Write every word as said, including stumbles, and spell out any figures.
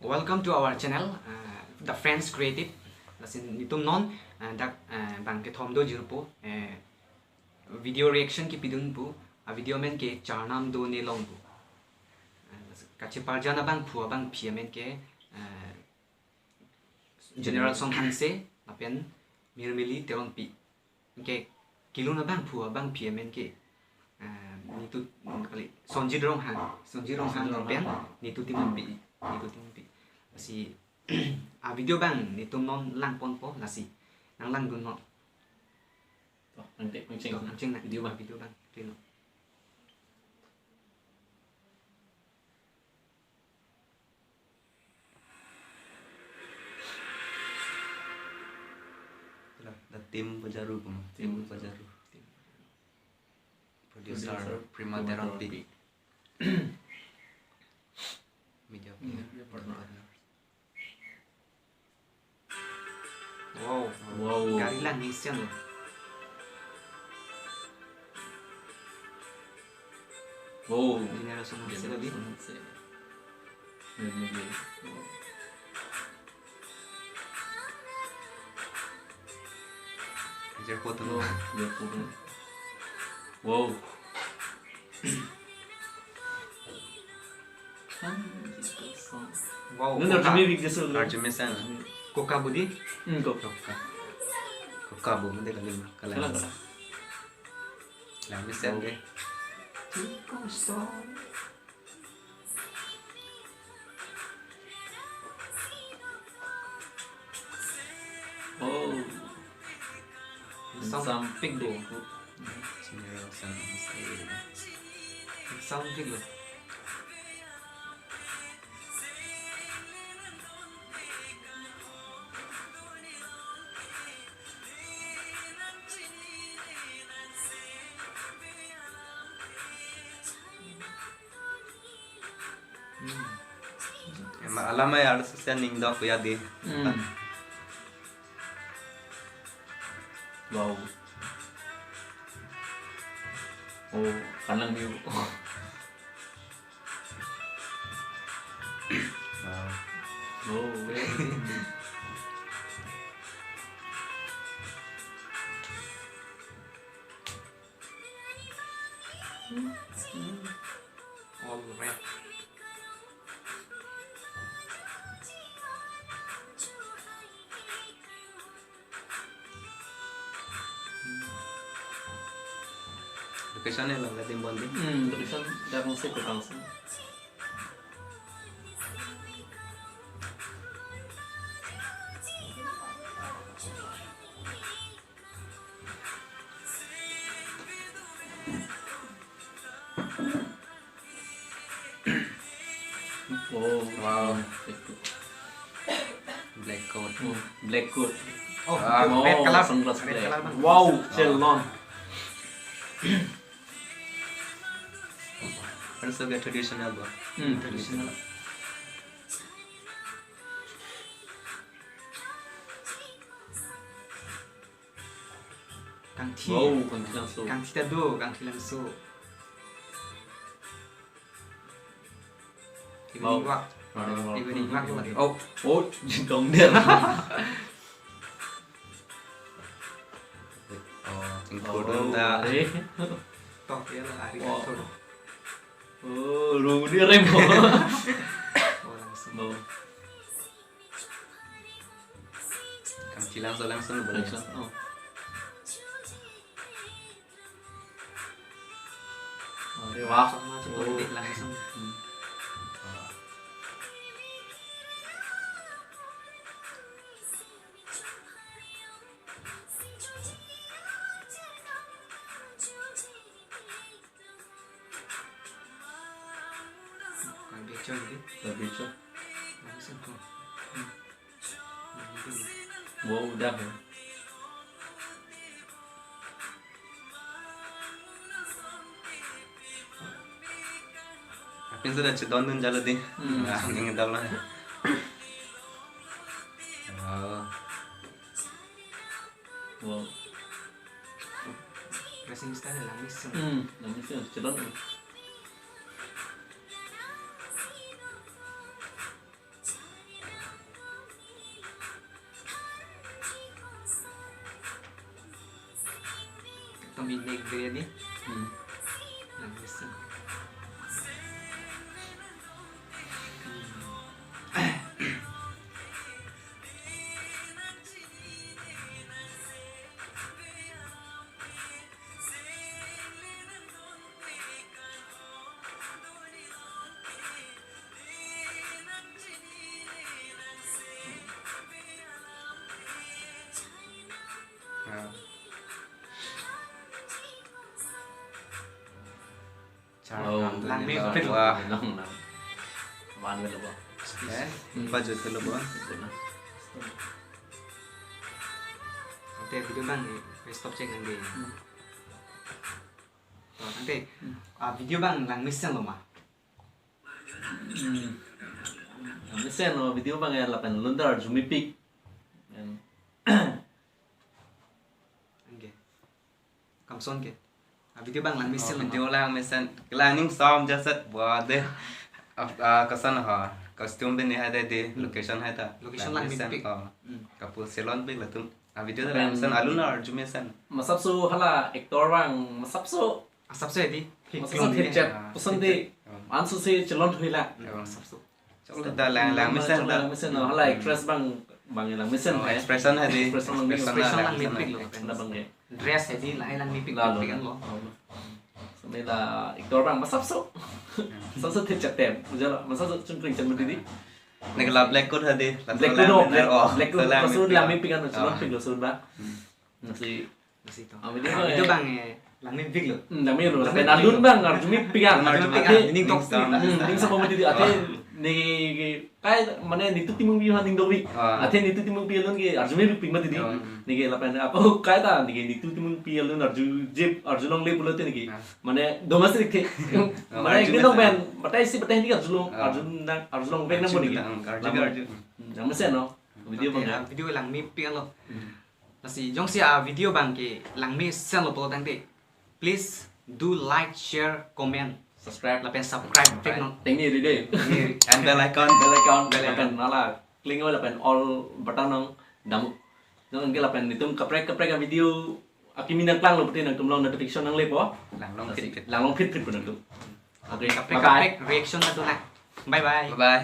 Welcome to our channel, uh, The Friends Creative. Lasi nelitum non, uh, dak, uh, bang kethom do jirpo, uh, video reaction kipidun pu, a video amen ke Charnam Done Long pu. Uh, kacheparjan abangphu abangphi amen ke, uh, General Songhangse, lapen Mirmili Teronpi. Anke kelun abangphu abangphi amen ke, ah, nelitum kali Sonjit Ronghang, Sonjit Ronghang Sonjit Ronghang lapen Ronghang. Nitu Timungpi, Nitu Timungpi. Lasi a video bang nelitum non langponpo lasi. Nang langdun non. To, nang tek pangcheng. To, pangcheng na. Video bang. Video bang. Play non. The Team Bajaru, kuma. Team Bajaru. Producer, Producer, Prima Prima Teronpi. Teronpi. Media player, Media partner. Wow. Wow. Gari langmesen lo. Wow. General Songhangse lagi. Songhangse. Wow. Ajar foto. Wow. Ajar foto. Wow. Wow, ini koka. Tarjumi big jesu. Tarjumi sen. Koka budi? Hmm, koka. Koka. Koka bu, mende kali ma, kalang. Kalang, kalang. Langmesen ke. Koka song. Oh. Something do. Something do. Hmm. Ema alamai arloso si aning dok ya di. Hmm. Wow. Oh, kanang view. Wow. Oh, very good. All red. Location ni lo, Gading Bondi. Hmm, location dak masih kurang sih. Oh, wow. Black coat. Oh, black coat. Oh, ah, red color. Sunglass black. Red color bang. Wow, ah. Chelon. Harloso ke traditional ba? Hmm, traditional. Kangthi. Wow, kangthi langso. Kangthi ta do, kangthi langso. Wow. Evening walk. Morning walk. Evening walk lagi. Oh, oh, jintong dia. Oh, jingkudun ta. Are. Toh, ya lah, hari kantor. Oh, lu dia rem. Oh, langso. Wow. Kangthi langso, langso. Langso. Oh. Are wah. Langso. Hmm. Koi becho lagi? Koi becho. Langso ko. Hmm. Wow, udah ya. Apin sudah cedon dun jalo ding. Hmm. Nah, ini dam lah. Wow. Wow. Dressing style langmesen. Hmm, langmesen, cedon. Ek dua ni. Hmm. Langmesen. Oh, Langme wah. Pil. Wah, nang nang. Wan welo ba. Eh, baju telo ba. Ante video bang ni, stop check nang di. Oh, ante, ah, video bang langmesenlo ma? Hmm. Langmesenlo video bang ya lapen alun ta arjumepik. Yan. Oke. Kamson ke. Ah, video bang langmesenlo ma? Video langmesen, langning som jaset buat deh. Ap- ah, koson ho, costume bini hai deh di, location hai ta. Location Langmesen, langmepik. Oh. Hmm. Kapul selon pik latum. Ah, video Lapen langmesen, alun arjumesen. Masapso hala actor bang, masapso, Asap se di. masapso thechet, Ah, puson di, Oh. anso si chelon thuila. Oh. Asap so. Choklo ta lang langmesen ta. Langmesen, no, hala actress bang, bang langmesen. Oh, Eh. Expression hai di. Expression lang, Expression expression langmepik lo. Expression bang ya. Dress hai di, lahai langmepik Lalo, pik kan lalo. lo. Sampai la actor bang, masapso. Masapso thechet tem, ujar masapso chungkring chan mati di. Nagla black coat hai di. Black coat, oh, black, Oh, black coat, so lang laso mepik. langmepik kan, chelon Oh. pik lo sun ba. Hmm. Nasi, Masih to. Ah, video Ah, eh. Video bang eh, langmepik lo. Hmm, langme lo, lapen alun bang arjumepik kan. Alun Arjumepik arjumepik. kan, ning tok Ning tok. Hmm, ning sama mati di, athe Oh. ni kai mane Nitu Timungpi ha ning dovi. Ah. Athe Nitu Timungpi alun ke arjumepik mati di. Oh. Ni ke lapen ako kai ta ni ke Nitu Timungpi alun arjujep arjulongle pulote ni ke. Ah. Mane domas rik the. Oh, Mane arju ke dong mesen. Pen, batai si batai ni arjulong, Ah. arjun nang, arjulong pen nang Arju boni. lang, arju Lapen, arju. Hmm, langmesen no. Video Oke, bang ya. ah, video langmepik lo. Hmm. Lasi jongsi ah video bang ke langmesenlo pulo tangte, please do like, share, comment, Subscribe. Lapen subscribe pik non. Tengni ri de. And bell icon. Bell icon. Bell icon. Lapen nala kling o lapen all button nong damu. Nong ke lapen nitum kaprek kaprek a video akimi nangklang lo pute nangtum long notification nanglepo. Langlong phit phit. Langlong phit phit pu nangtum. Oke, Kaprek bye bye. Kaprek reaction na tu na. Bye bye. Bye bye.